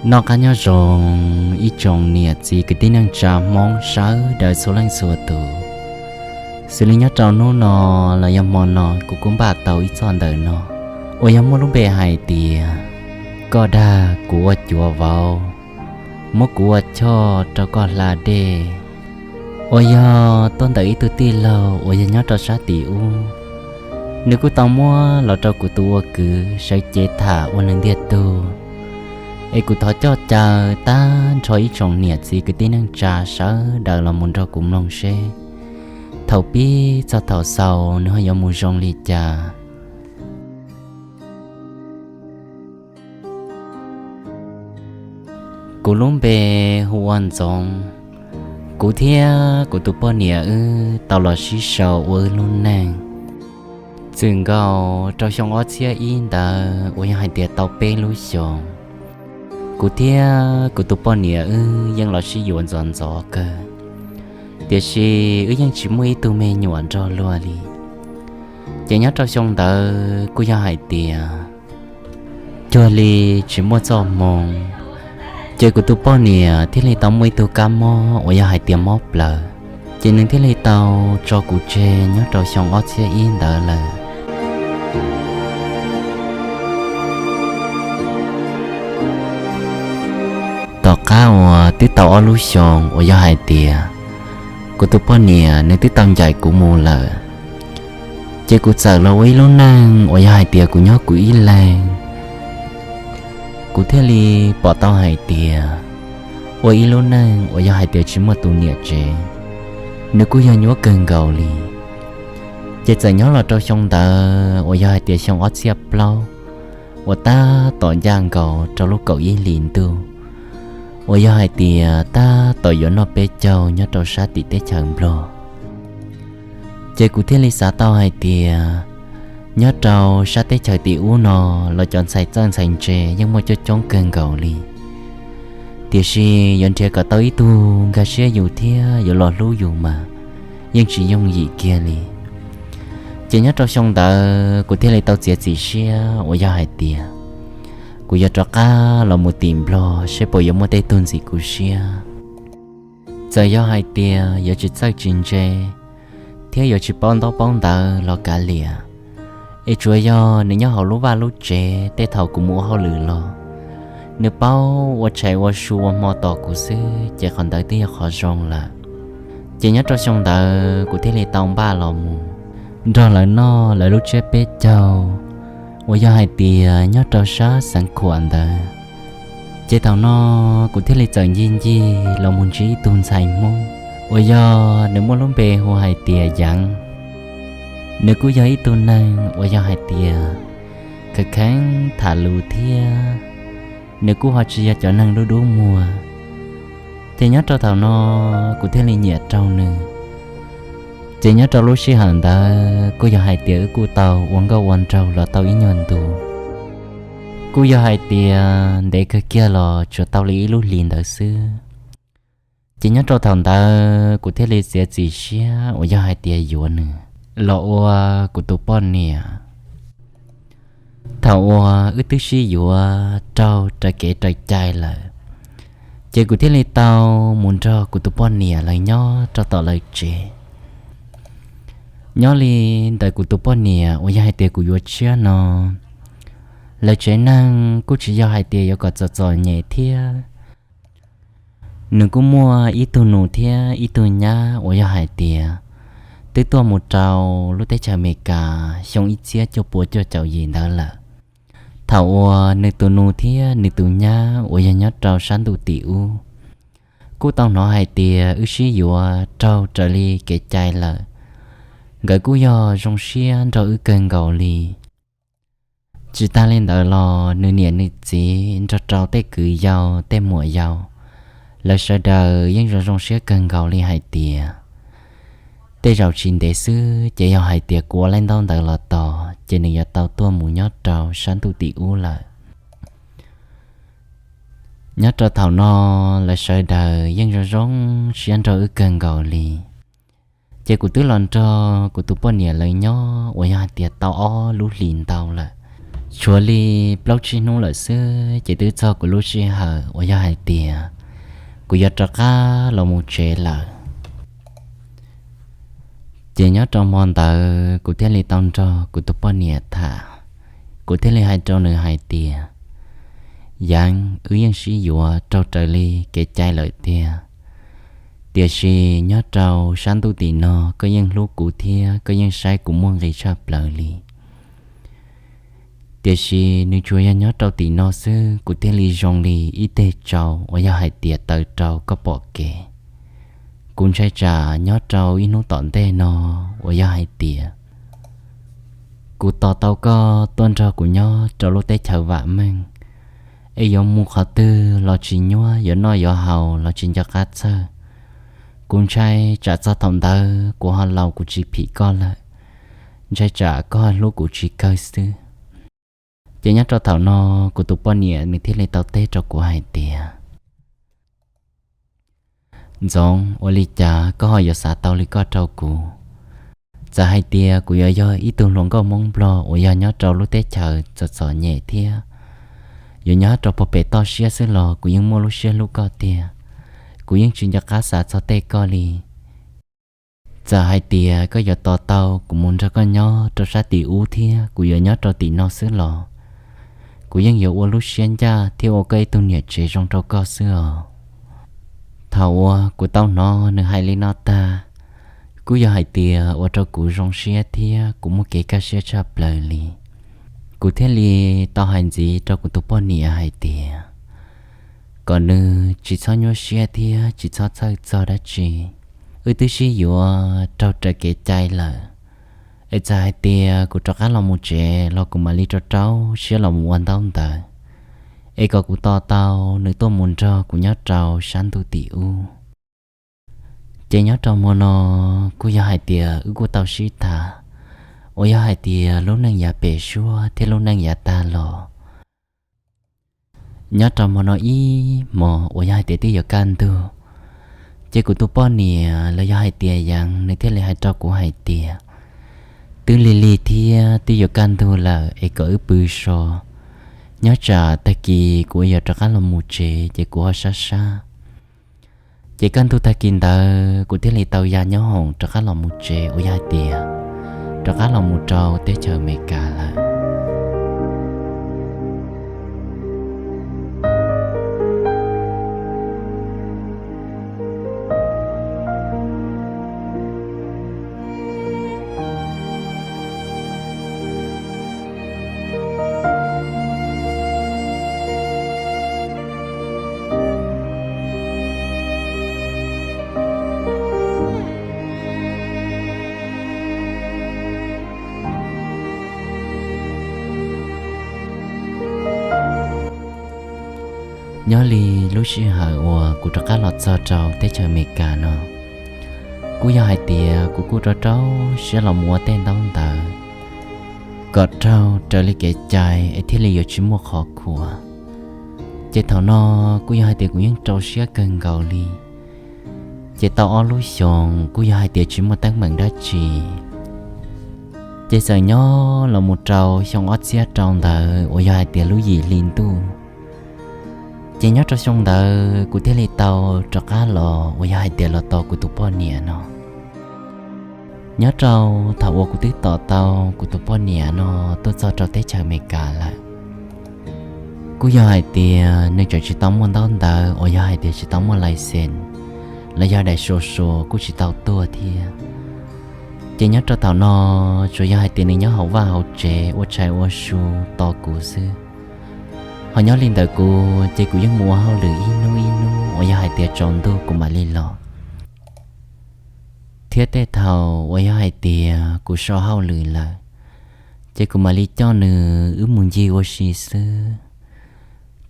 Noj qab nyob zoo ib tsoom niam txiv kwv tij neej tsa Hmoob sawv daws txhua leej txhua tus. Xws li nyob rau hnub no los yog hmo no kuv kuj npaj tau ib txoj ntawm no uas yog muaj lub npe hais tias koj dag kuv ua cuav vauv, muab kuv ua choj rau koj hla dej, uas yog tuaj ntawm ib tug tij laug uas yog nyob rau sab tim ub. Nws kuj tau muab los rau kuv tus ua kwv sawv cev tham ua nws ntiag tug. Es kuv thov coj caw tag nrho ib tsoom niam txiv kwv tij neej tsa sawv daws los mus nrog kuv mloog seb thaum pib txog thaum xaus nws ho yuav mus zoo li cas. Kuv lub npe hu ua Ntxoov. Kuv thiab kuv tus poj niam wb tau los sib sau ua wb lub neej txwm nkaus rau xyoo ob txhiab ib ntawd uas yog hais tias tau peb lub xyoos. Kuv thiab kuv tus poj niam wb yeej los sib yuav ntxov ntxov kawg, tiam sis wb yeej tsis muaj ib tug me nyuam nrog luag li. Ces nyob rau xyoo ntawd kuj yog hais tias cuag li tsis muaj txoj hmoo, ces kuv tus poj niam thiaj li tau muaj ib tug kab mob uas yog hais tias mob plawv, ces nws thiaj li tau tso kuv tseg nyob rau xyoo ob txhiab ib ntawd lawm. Tom qab uas twb tau ob lub xyoos uas yog hais tias kuv tus poj niam nws twb tau ncaim kuv mus lawm, ces kuv txawm los ua ib lub neej uas yog hais tias kuv nyob kuv ib leeg. Kuv thiaj li pom tau hais tias ua ib lub neej uas yog hais tias tsis muaj tus niam tsev, nws kuj yog nyuaj kawg nkaus li. Ces txawm nyob los rau xyoo ntawd uas yog hais tias xyoo ob txhiab plaub uas tab tom ncaj nkaus rau lub kaum ib hlis ntuj, uas yog hais tias tab tom yuav noj peb caug nyob rau sab tim teb chaws Nplog. Ces kuv thiaj li xav tau hais tias nyob rau sab teb chaws tim ub no los cov ntxhais txawj ntxhais ntse yeej muaj coob coob kawg nkaus li, tiam sis yuav nrhiav kom tau ib tug nkag siab yus thiab yuav los hlub yus mas yeej tsis yooj yim kiag li. Ces nyob rau xyoo ntawd kuv thiaj li tau txiav txim siab uas yog hais tias kuv yuav rov qab los mus tim Nplog seb puas yuav muaj tej tug ntxim kuv siab. Txawm yog hais tias yuav tsis txawj tsis ntse thiab yuav tsis paub ntaub paub ntawv los kav liam, es tsuas yog nws nyob hauv lub vaj lub tsev tej thaum kuv mus ua hauj lwm los nws paub ua tshais ua su ua hmo tos kuv xwb ces qhov ntawd twb yog qhov zoo lawm. Ces nyob rau xyoo ntawd kuv thiaj li tau npaj los mus nrog lawv noj lawv lub tsiab peb caug uas yog hais tias nyob rau sab xeev Khuam ntawd. Ces thaum no kuv thiaj li txawm ncig ncig los mus ntsib ib tug ntxhais Hmoob uas yog nws muaj lub npe hu hais tias Yeev. Nws kuj yog ib tug neeg uas yog hais tias kheev kheev tham lus thiab nws kuj ho tsis yog cov neeg dub dub muag. Ces nyob rau thaum no kuv thiaj li nyiam rau nws. Ces nyob rau lub sij hawm ntawd kuj yog hais tias wb kuj tau ua nkauj ua nraug los tau ib nyuag ntu, kuj yog hais tias ntev kawg kiag los tsuas tau li ib lub hlis ntawd xwb. Ces nyob rau thaum ntawd kuv thiaj li txiav txim siab uas yog hais tias yuav nws los ua kuv tus poj niam. Thaum uas wb twb sib yuav raug raws kev raws cai lawm, ces kuv thiaj li tau mus nrog kuv tus poj niam lawv nyob rau tom lawv tsev. Nyob li ntawm kuv tus poj niam uas yog hais tias kuv yuav tshiab no, lawv tsev neeg kuj tsis yog hais tias yuav kom txom txom nyem thiab. Nws kuj muaj ib tug nus thiab ib tug nyab uas yog hais tias twb tuaj mus rau lub teb chaws Amelikas xyoo ib txhiab cuaj puas cuaj caum yim ntawd lawm. Thaum uas nws tus nus thiab nws tus nyab uas yog nyob rau sab ntuj tim ub kuj tau hnov hais tias wb sib yuav raug raws li kev cai lawm, nkawd kuj yog zoo siab nrog wb kawg nkaus li. Tsis tas li ntawd los nws niam nws txiv nrog rau tej kwv yau tej muam yau, lawv sawv daws yeej zoo zoo siab kawg nkaus li hais tias tej zaum tsis ntev xwb ces yog hais tias kuv ua laij ntaub ntawv los tos ces nws yuav tau tuaj mus nyob rau sab ntuj tim ub lawm. Nyob rau thaum no lawv sawv daws yeej zoo zoo siab nrog wb kawg nkaus li. Ces kuv twb los nrog kuv tus poj niam lawv nyob uas yog hais tias tau ob lub hlis ntau lawm. Tshuav li plaub tsib hnub lawm xwb ces twb txog kuv lub sij hawm uas yog hais tias kuv yuav rov qab los mus tsev lawm. Ces nyob rau hmo ntawd kuv thiaj li tau nrog kuv tus poj niam tham, kuv thiaj li hais rau nws hais tias, Yeev, wb yeej sib yuav raug raws li kev cai lawm tiag, tiam sis nyob rau sab ntuj tim no koj yeej hlub kuv thiab koj yeej saib kuv muaj nqis tshaj plaws li. Tiam sis nws tsuas yog nyob rau tim no xwb kuv thiaj li zoo li ib teg tsau uas yog hais tias taws rau koj pom kev. Kuv ntshai tsam nyob rau ib hnub tom ntej no uas yog hais tias kuv tos tau koj tuaj nrog kuv nyob rau lub teb chaws vam meej, es yuav mus qhov twg los tsis nyuaj, yuav noj yuav haus los tsis nco qab txhawj. Kuv ntshai tsam txog thaum ntawd kuv ho laus kuv tsis phim koj lawm, ntshai tsam koj hlub kuv tsis kawg xwb. Ces nyob rau thaum no kuv tus poj niam nws thiaj li tau teb rau kuv hais tias, Ntxoov, ua li cas koj ho yuav xav tau li koj rau kuv? Txawm hais tias kuv yuav yog ib tug hluas nkauj Hmoob Nplog uas yog nyob rau lub teb chaws txom txom nyem thiab yuav nyob rau puag pem toj siab xwb los kuv yeej muaj lub siab hlub koj tiag, kuv yeej tsis nco qab xav txog tej koj li. Txawm hais tias koj yuav tos tau kuv mus nrog koj nyob rau sab tim ub thiab kuv yuav nyob rau tim no xwb los kuv yeej yuav ua lub siab ncaj thiab ua koj ib tug niam tsev zoo rau koj xwb os. Thaum uas kuv tau hnov nws hais li no tag, kuj yog hais tias ua rau kuv zoo siab thiab kuv muaj kev kaj siab tshaj plaws li. Kuv thiaj li tau hais ntxiv rau kuv tus poj niam hais tias kom nws tsis txhob nyuaj siab thiab tsis txhob txhawj txog dab tsi. Wb twb sib yuav raug raws kev cai lawm, es txawm hais tias kuv rov qab los mus tsev los kuv mam li rau rau siab los mus ua ntaub ntawv, es kom kuv tos tau nws tuaj mus nrog kuv nyob rau sab ntuj tim ub. Ces nyob rau hmo no kuj yog hais tias wb kuj tau sib tham uas yog hais tias lub neej yav pem suab thiab lub neej yav tag los. Nyob rau hmo no ib hmos uas yog hais tias twb yuav kaj ntug, ces kuv tus poj niam los yog hais tias Yeev nws thiaj li hais rau kuv hais tias, twb lig lig thiab twb yuav kaj ntug lawm es kom wb pw so, nyob tsam tag kis kuv yuav rov qab los mus tsev ces kuv ho sab sab. Ces kaj ntug tag kis ntawd kuv thiaj li tau ya nyob hoom rov qab los mus tsev uas yog hais tias rov qab los mus rau teb chaws Amelikas lawm. Nyob li lub sij hawm uas kuv rov qab los txog rau teb chaws Amelikas no, kuj yog hais tias kuv kuj rau rau siab los mus ua tej ntaub ntawv kom raug raws li kev cai es thiaj li yuav tsis muaj qhov khuam. Ces thaum no kuj yog hais tias kuv yeej rau siab kawg nkaus li. Ces tau ob lub xyoos kuj yog hais tias tsis muaj teeb meem dab tsi. Ces txawm nyob los mus rau xyoo ob txhiab rau ntawd uas yog hais tias lub yim hli ntuj, ces nyob rau xyoo ntawd kuv thiaj li tau rov qab los uas yog hais tias los tos kuv tus poj niam no. Nyob rau thaum uas kuv twb tos tau kuv tus poj niam no tuaj txog rau teb chaws Amelikas lawm, kuj yog hais tias nws tseem tsis tau muaj ntaub ntawv uas yog hais tias tsis tau muaj license, los yog daim social kuj tsis tau tuaj thiab. Ces nyob rau thaum no tsuas yog hais tias nws nyob hauv vaj hauv tsev ua tshais ua su tos kuv xwb. Ho nyob li ntawm kuv ces kuv yeej mus ua hauj lwm ib hnub ib hnub uas yog hais tias tsaus ntuj kuv mam li los. Thiab tej thaum uas yog hais tias kuv so hauj lwm lawm, ces kuv mam li coj nws wb mus ncig ua si xwb.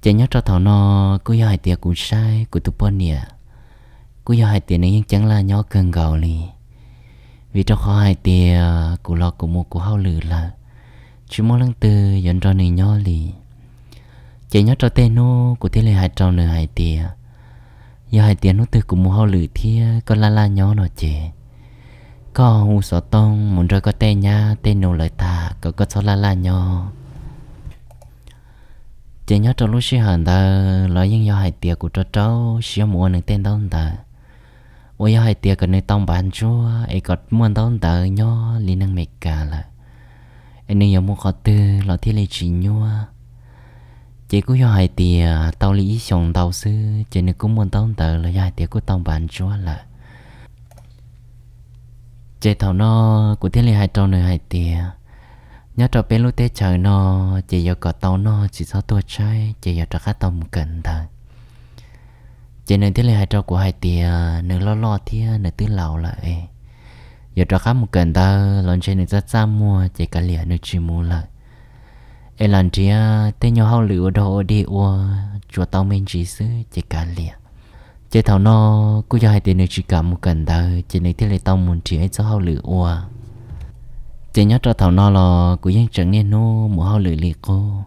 Ces nyob rau thaum no kuj yog hais tias kuv saib kuv tus poj niam, kuj yog hais tias nws yeej ceeb laj nyob kawg nkaus li. Vim rau qhov hais tias kuv los kuv mus kuv hauj lwm lawm, tsis muaj leej twg yuav nrog nws nyob li. Ces nyob rau tej hnub kuv thiaj li hais rau nws hais tias, yog hais tias hnub twg kuv mus hauj lwm thiab koj laj laj nyob no ces, koj hu xov tooj mus nrog koj tej nyab tej nus lawv tham kom koj txhob laj laj nyob. Ces nyob rau lub sij hawm ntawd los yeej yog hais tias kuv rau rau siab mus ua nws tej ntaub ntawv, uas yog hais tias kom nws tau npav ntsuab es kom muaj ntaub ntawv nyob li neeg Meskas lawm, es nws yuav mus qhov twg los thiaj li tsis nyuaj. Ces kuj yog hais tias tau li ib xyoos ntau xwb ces nws kuj muaj ntaub ntawv los yog hais tias kuj tau npav ntsuab lawm. Ces thaum no kuv thiaj li hais rau nws hais tias, nyob rau peb lub teb chaws no ces yuav kom tau noj tsis txhob tuag tshaib ces yuav rov qab tau mus kawm ntawv. Ces nws thiaj li hais rau kuv hais tias nws loj loj thiab nws twb laus lawm es yuav rov qab mus kawm ntawv los ntshe nws txaj txaj muag ces kav liam nws tsis mus lawm, es lam nrhiav tej nyuag hauj lwm ua dog ua dig ua tsuas tau me ntsis xwb ces kav liam. Ces thaum no kuj yog hais tias nws tsis kam mus kawm ntawv ces nws thiaj li tau mus nrhiav ib txoj hauj lwm ua. Ces nyob rau thaum no los kuv yeej tseem niaj hnub mus hauj lwm li qub,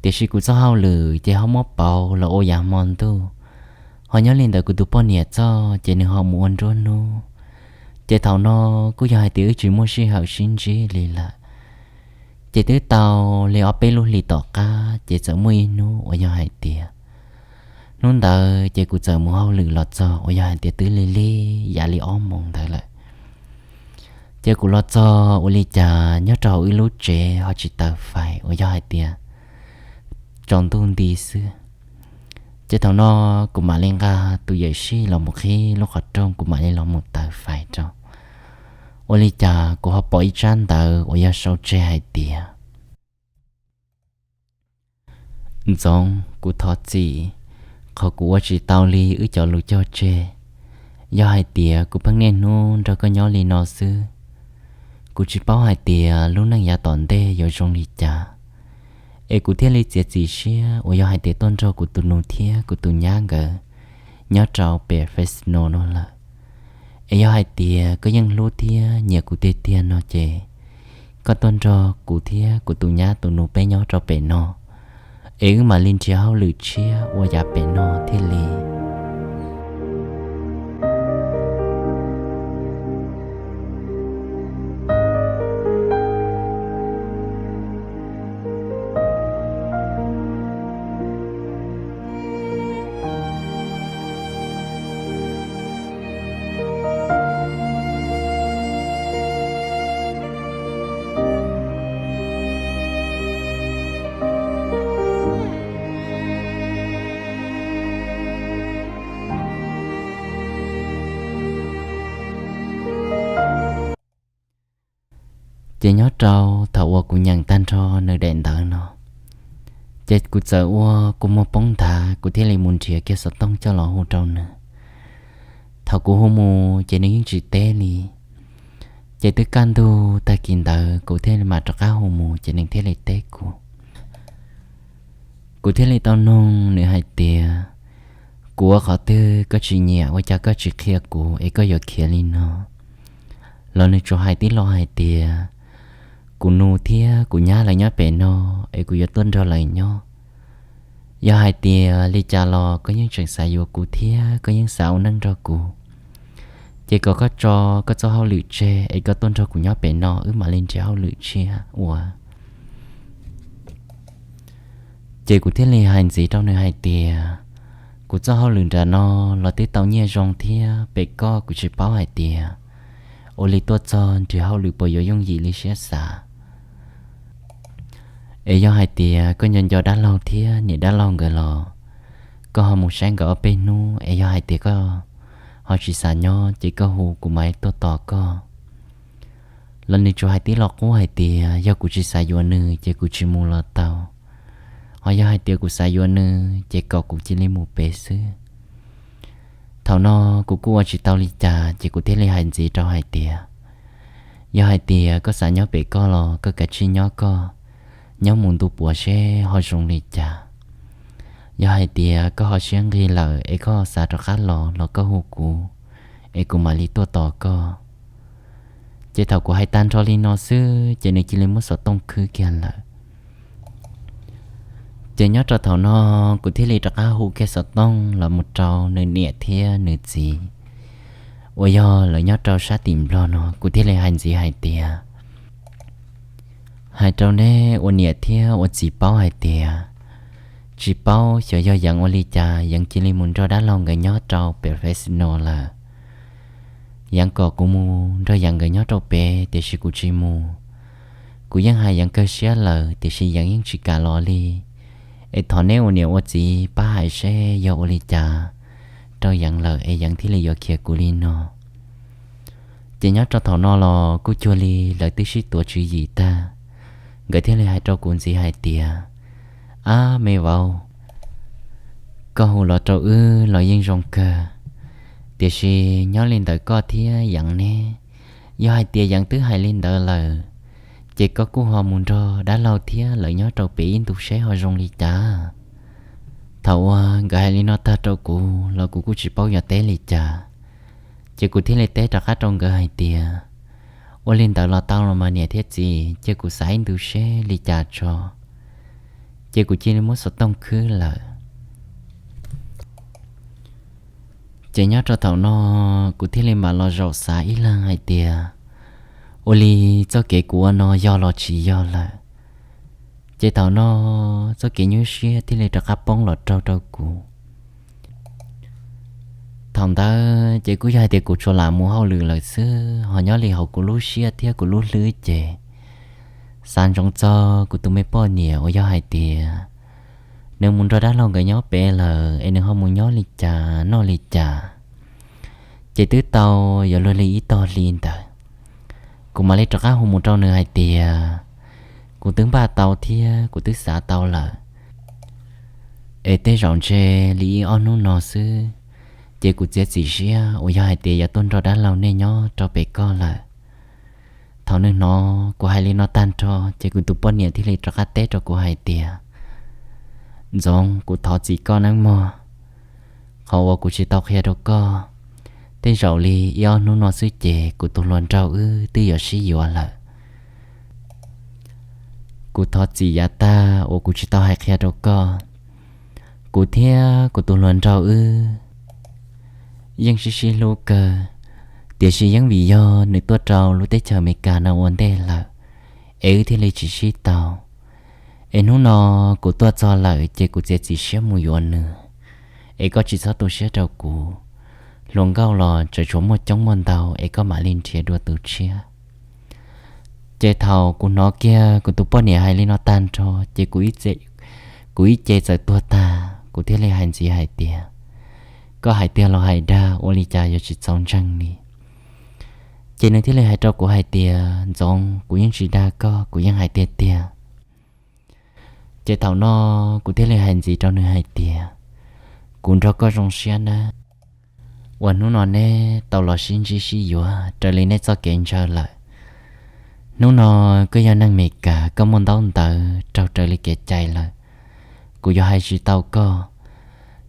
tiam sis kuv txoj hauj lwm ces ho muab pauv los ua yav hmo ntuj, ho nyob li ntawd kuv tus poj niam txoj ces nws ho mus ua nruab hnub. Ces thaum no kuj yog hais tias wb tsis muaj sij hawm sib ntsib li lawm. Ces twb tau li ob peb lub hlis tom qab ces txawm muaj ib hnub uas yog hais tias, hnub ntawd ces kuv txawm mus hauj lwm los txog uas yog hais tias twb lig lig yav li ob moos ntawd lawm. Ces kuv los txog ua li cas nyob rau hauv wb lub tsev ho tsis taws fais uas yog hais tias tsaus ntuj nti xwb. Ces thaum no kuv mam li nqa tus yawm sij los mus qhib lub qhov rooj, kuv mam li los mus taws fais rau. Ua li cas kuv ho pom ib tsab ntawv uas yog sau tseg hais tias, Ntxoov, kuv thov txim qhov kuv ua tsis tau li wb cov lus cog tseg. Yog hais tias kuv pheej niaj hnub nrog koj nyob li no xwb, kuv tsis paub hais tias lub neej yav tom ntej yuav zoo li cas, es kuv thiaj li txiav txim siab uas yog hais tias tuaj nrog kuv tus nus thiab kuv tus nyab nkawd nyob rau pem Fresno no lawm. Es yog hais tias koj yeej hlub thiab nyiam kuv tiag tiag no ces, koj tuaj nrog kuv thiab kuv tus nyab tus nus peb nyob rau pem no, es wb mam li nrhiav hauj lwm tshiab ua yav pem no thiaj li. Ces nyob rau thaum uas kuv nyeem tag nrho nws daim ntawv no, ces kuv txawm ua kua muag poob nthav, kuv thiaj li mus nrhiav kiag xov tooj coj los hu rau nws. Thaum kuv hu mus ces nws yeej tsis teb li. Ces twb kaj ntug tag kis ntawd kuv thiaj li mam rov qab hu mus ces nws thiaj li teb kuv. Kuv thiaj li tau nug nws hais tias, kuv ua qhov twg koj tsis nyiam ua cas koj tsis qhia kuv es koj yuav khiav li no? Los nws tsuas hais tib lo hais tias, kuv nus thiab kuv nyab lawv nyob pem no, es kuv yuav tuaj nrog lawv nyob. Yog hais tias li cas los koj yeej tseem xav yuav kuv thiab koj yeej xav ua neej nrog kuv, ces kom koj tso koj txoj hauj lwm tseg es koj tuaj nrog kuv nyob pem no wb mam li nrhiav hauj lwm tshiab ua. Ces kuv thiaj li hais ntxiv rau nws hais tias, kuv txoj hauj lwm nram no los twb tau nyiaj zoo thiab pem koj kuv tsis paub hais tias ua li tuaj txog nrhiav hauj lwm puas yuav yooj yim li siab xav. Es yog hais tias koj nco nco dab laug thiab niam dab laug nkawd los, koj ho mus saib nkawd ob peb hnub, es yog hais tias koj ho tsis xav nyob ces koj hu kuv mam tuaj tos koj. Los nws tsuas hais tib lo qub hais tias yog kuv tsis xav yuav nws ces kuv tsis mus los tau, ho yog hais tias kuv xav yuav nws ces kom kuv cia li mus pem xwb. Thaum no kuv kuj ua tsis tau li cas ces kuv thiaj li hais ntxiv rau hais tias, yog hais tias koj xav nyob pem koj los koj kav tsij nyob koj, nyob mus ntu puav seb ho zoo li cas. Yog hais tias koj ho siab nqig lawm es koj xav rov qab los los koj hu kuv, es kuv mam li tuaj tos koj. Ces thaum kuv hais tag nrho li no xwb ces nws cia li muab xov tooj khwb kiag lawm. Ces nyob rau thaum no kuv thiaj li rov qab hu kiag xov tooj los mus rau nws niam thiab nws txiv uas yog lawv nyob rau sab tim Nplog no, kuv thiaj li hais ntxiv hais tias, hais rau neb ua niam thiab ua txiv paub hais tias Tsis paub xyov yog Yeev ua li cas Yeev cia li mus nrog dab laug nkawd nyob rau pem Fresno lawm. Yeev kom kuv mus nrog Yeev nkawd nyob rau pem tiam sis kuv tsis mus. Kuv yeej hais Yeev kawg siab lawm tiam sis Yeev yeej tsis kam los li. Es thov neb ua niam ua txiv pab hais seb yog ua li cas rau Yeev lawm es Yeev thiaj li yuav khiav kuv li no. Ces nyob rau thaum no los kuj cuag li lawv twb sib tuav tswv yim tag, nkawd thiaj li hais rau kuv ntxiv hais tias, Ab me vauv, koj hu los rau wb los yeej zoo kawg, tiam sis nyob li ntawm koj thiab Yeev ne, yog hais tias Yeev twb hais li ntawd lawm, ces koj kuj ho mus nrog dab laug thiab lawv nyob rau pem ib ntus seb ho zoo li cas. Thaum uas nkawd hais li no tag rau kuv los kuv kuj tsis paub yuav teb li cas, ces kuv thiaj li teb rov qab rau nkawd hais tias, Ua li ntawd los tau los mas niam thiab txiv, cia kuv xav ib ntus seb li cas tso. Ces kuv cia li muab xov tooj khwb lawm. Ces nyob rau thaum no kuv thiaj li mam los zaum xav ib leeg hais tias, ua li txoj kev kuv ua no yog los tsis yog lawm. Ces thaum no txoj kev nyuaj siab thiaj li rov qab poob los raug rau kuv. Thaum ntawd ces kuj yog hais tias kuv tsuas lam mus hauj lwm lawm xwb, ho nyob li hauv kuv lub siab thiab kuv lub hlwb ces xav ntsoov txog kuv tus me poj niam uas yog hais tias nws mus nrog dab laug nkawd nyob pem lawm es nws ho mus nyob li cas noj li cas. Ces twb tau yuav luag li ib tog hli ntawd, kuv mam li rov qab hu mus rau nws hais tias, kuv twb npaj tau thiab kuv twb xav tau lawm, es tej zaum ntshe li ib ob hnub no xwb, ces kuv txiav txim siab uas yog hais tias yuav tuaj nrog dab laug nej nyob rau pem koj lawm. Thaum nws hnov kuv hais li no tag nrho ces kuv tus poj niam thiaj li rov qab teb rau kuv hais tias, Ntxoov, kuv thov txim koj nawb mog, qhov uas kuv tsis tau qhia rau koj. Tej zaum li ib ob hnub no xwb ces kuv tus hluas nraug wb twb yuav sib yuav lawm. Kuv thov txim yav tag uas kuv tsis tau hais qhia rau koj. Kuv thiab kuv tus hluas nraug wb yeej sib sib hlub kawg, tiam sis yeej vim yog nws tuaj rau lub teb chaws Amelikas no ua ntej lawm, es wb thiaj li tsis sib tau. Es hnub no kuv tuaj txog lawm ces kuv txiav txim siab mus yuav nws, es koj tsis txhob tu siab rau kuv. Hluas nkauj los tseem tshuav muaj coob muaj ntau es koj mam li nrhiav dua tus tshiab. Ces thaum kuv hnov kiag kuv tus poj niam hais li no tag nrho ces kuv ib ce, kuv ib ce txawm tuag tag, kuv thiaj li hais ntxiv hais tias, koj hais tiag los hais dag, ua li cas yuav tsis txaus ntseeg li? Ces nws thiaj li hais rau kuv hais tias, Ntxoov, kuv yeej tsis dag koj, kuv yeej hais tiag tiag. Ces thaum no kuv thiaj li hais ntxiv rau nws hais tias, kuv nrog koj zoo siab nawb, uas hnub no neb tau los sib ntsib sib yuav raws li nej txoj kev ntshaw lawm. Hnub no koj yog neeg Amelikas, koj muaj ntaub ntawv raug raws li kev cai lawm, kuv yuav hais tsis tau koj.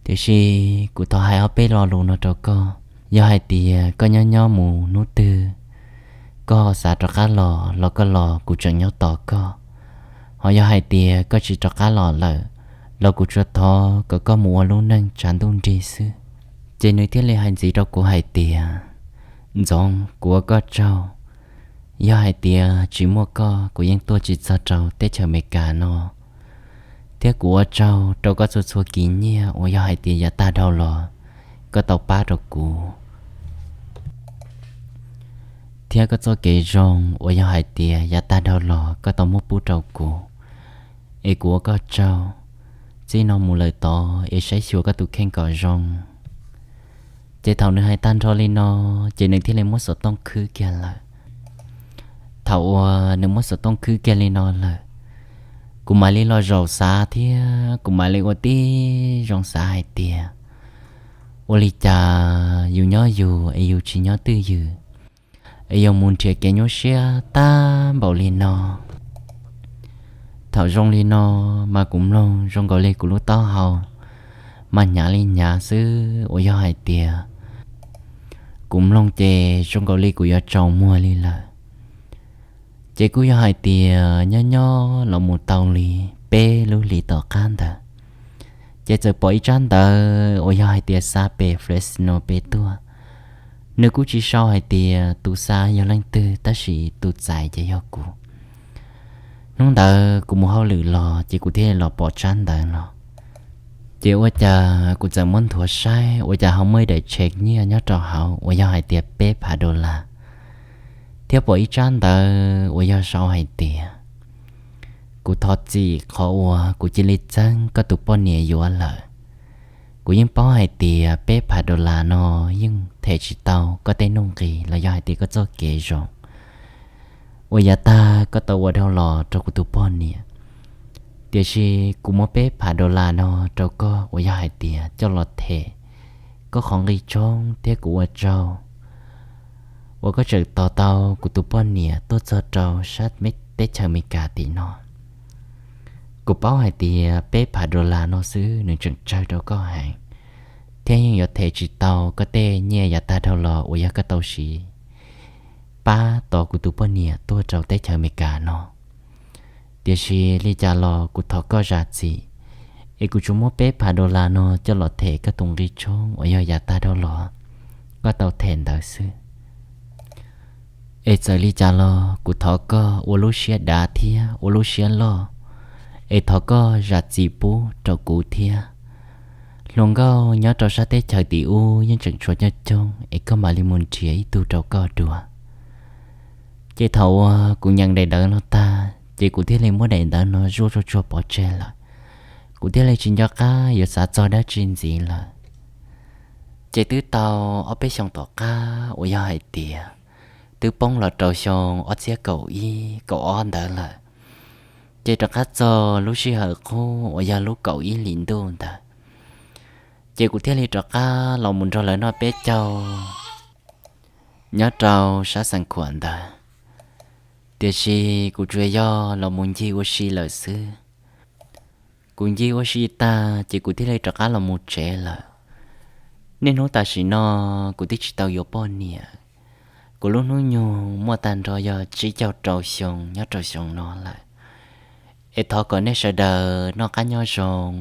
Tiam sis kuv thov hais ob peb lo lus no rau koj. Yog hais tias koj nyob nyob mus hnub twg koj xav rov qab los los koj los kuv tseem nyob tos koj. Ho yog hais tias koj tsis rov qab los lawm los kuv tsuas thov kom koj mus ua lub neej tshav ntuj nrig xwb. Ces nws thiaj li hais ntxiv rau kuv hais tias, Ntxoov, kuv ua koj tsaug. Yog hais tias tsis muaj koj kuv yeej tuaj tsis txog rau teb chaws Amelikas no. Thiab kuv ua tsaug rau koj txhua txhua kis nyiaj uas yog hais tias yav tag dhau los koj tau pab rau kuv, thiab koj txoj kev zoo uas yog hais tias yav tag dhau los koj tau muab pub rau kuv. Es kuv ua koj tsaug. Txij no mus lawm tod es saib xyuas koj tus kheej kom zoo. Ces thaum nws hais tag nrho li no, ces nws thiaj li muab xov tooj khwb kiag lawm. Thaum uas nws muab xov tooj khwb kiag li no lawm, kuv mam li los zaum xav thiab kuv mam li ua tib zoo xav hais tias, ua li cas yus nyob yus es yus tsis nyob twj ywm, es yuav mus nrhiav kev nyuaj siab tag npaum li no. Thaum zoo li no mas kuv mloog zoo nkaus li kuv lub taub hau mas hnyav li hnyav xwb uas yog hais tias kuv mloog ces zoo nkaus li kuv yuav tsaus muag li lawm. Ces kuj yog hais tias nyob nyob los mus tau li peb lub hlis tom qab ntawd, ces txawm pom ib tsab ntawv uas yog hais tias xa pem Fresno pem tuaj. Nws kuj tsis sau hais tias tus xa yog leej twg tab sis tus txais ces yog kuv. Hnub ntawd kuv mus hauj lwm los ces kuv thiaj li los pom tsab ntawv no. Ces ua cas kuv txawm muab nthuav saib ua cas ho muaj ib daim check nyiaj nyob rau hauv uas yog hais tias peb phav dollar, thiab pom ib tsab ntawv uas yog sau hais tias, kuv thov txim qhov uas kuv cia li txeeb koj tus poj niam yuav lawm. Kuv yeej paub hais tias peb phav dollar no yeej them tsis tau koj tej nuj nqis los yog hais tias koj txoj kev zoo uas yav tag koj tau ua dhau los rau kuv tus poj niam. Tiam sis kuv muab peb phav dollar no rau koj uas yog hais tias coj los them koj qhov nqi tshoob thiab kuv ua tsaug uas koj tseem tos tau kuv tus poj niam tuaj txog rau sab teb chaws Amelikas tim no. Kuv paub hais tias peb phav dollar no xwb nws tseem tsawg rau koj heev, thiab yeej yuav them tsis tau koj tej nyiaj yav tag dhau los uas yog koj tau siv pab tos kuv tus poj niam tuaj rau teb chaws Amelikas no. Tiam sis li cas los kuv thov koj zam txim, es kuv tsuas muab peb phav dollar no coj los them koj tus nqi tshoob uas yog yav tag dhau los koj tau them ntawd xwb. Es txawm li cas los kuv thov koj ua lub siab dav thiab ua lub siab loj, es thov koj zam txim pub rau kuv thiab. Hluas nkauj nyob rau sab teb chaws tim ub yeej tseem tshuav coob coob es koj mam li mus nrhiav ib tug rau koj dua. Ces thaum uas kuv nyeem daim ntawv no tag ces kuv thiaj li muab daim ntawv no zuaj tsuag tsuag pov tseg lawm. Kuv thiaj li tsis nco qab yuav xav txog dab tsi ntxiv lawm. Ces twb tau ob peb xyoos tom qab uas yog hais tias twb poob los rau xyoo ob txhiab kaum ib kaum ob ntawd lawm. Ces rov qab txog lub sij hawm qub uas yog lub kaum ib hlis ntuj ntawd, ces kuv thiaj li rov qab los mus nrog lawv noj peb caug nyob rau sab Xeev Khuam ntawd. Tiam sis kuv tsuas yog los mus ncig ua si lawm xwb. Kuv ncig ua si tag ces kuv thiaj li rov qab los mus tsev lawm. Niaj hnub tam sim no kuv twb tsis tau yuav poj niam. Kuv lub hnub nyoog muaj tag nrho yog tsib caug rau xyoo nyob rau xyoo no lawm. Es thov kom nej sawv daws noj qab nyob zoo,